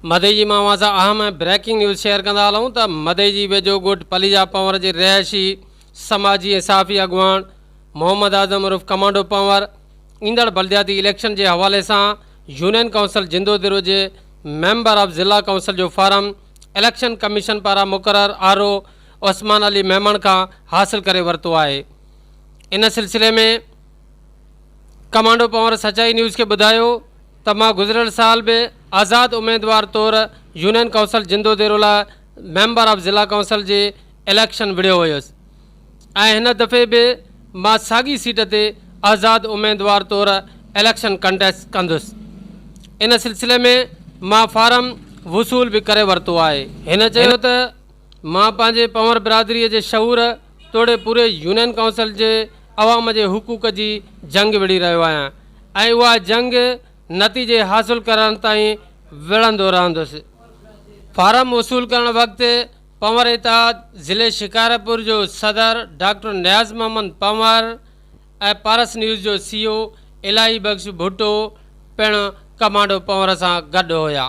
مدئي جي مان اوهان سان اهم ۽ بريڪنگ نيوز شيئر ڪندا هلون ته مدئي جي ويجهو ڳوٺ پليجا پنهور جي رهائشي سماجي ۽ صحافي اڳواڻ محمد اعظم عرف ڪمانڊو پنهور ايندڙ بلدياتي اليڪشن جي حوالي سان يونين ڪائونسل جندوديرو جي ميمبر آف ضلع ڪائونسل جو فارم اليڪشن ڪميشن پاران مقرر آر او عثمان علي ميمڻ کان حاصل ڪري ورتو آهي ان سلسلي ۾ ڪمانڊو پنهور سچائي نيوز کي ٻڌايو ته مان گذريل سال به آزاد اميدوار طور يونين ڪائونسل جندوديرو لاء ميمبر آف ضلع ڪائونسل جي اليڪشن وڙهيو هيس ۽ هن دفعي به مان ساڳي سيٽ تي آزاد اميدوار طور اليڪشن ڪنٽيسٽ ڪندس ان سلسلي ۾ مان فارم وصول به ڪري ورتو آهي. هن چيو ته مان پنهنجي پنهور برادري جي شعور توڙي پوري يونين ڪائونسل جي عوام جي حقوق جي جنگ وڙهي رهيو آهيان ۽ اها جنگ نتيجي حاصل ڪرڻ تائين وڙهندو رهندس. فارم وصول ڪرڻ وقت پنهور اتحاد ضلعي شڪارپور جو صدر ڊاڪٽر نياز محمد پنهور ۽ پارس نيوز جو سي او الاهي بخش ڀٽو پڻ ڪمانڊو پنهور سان گڏ هيا.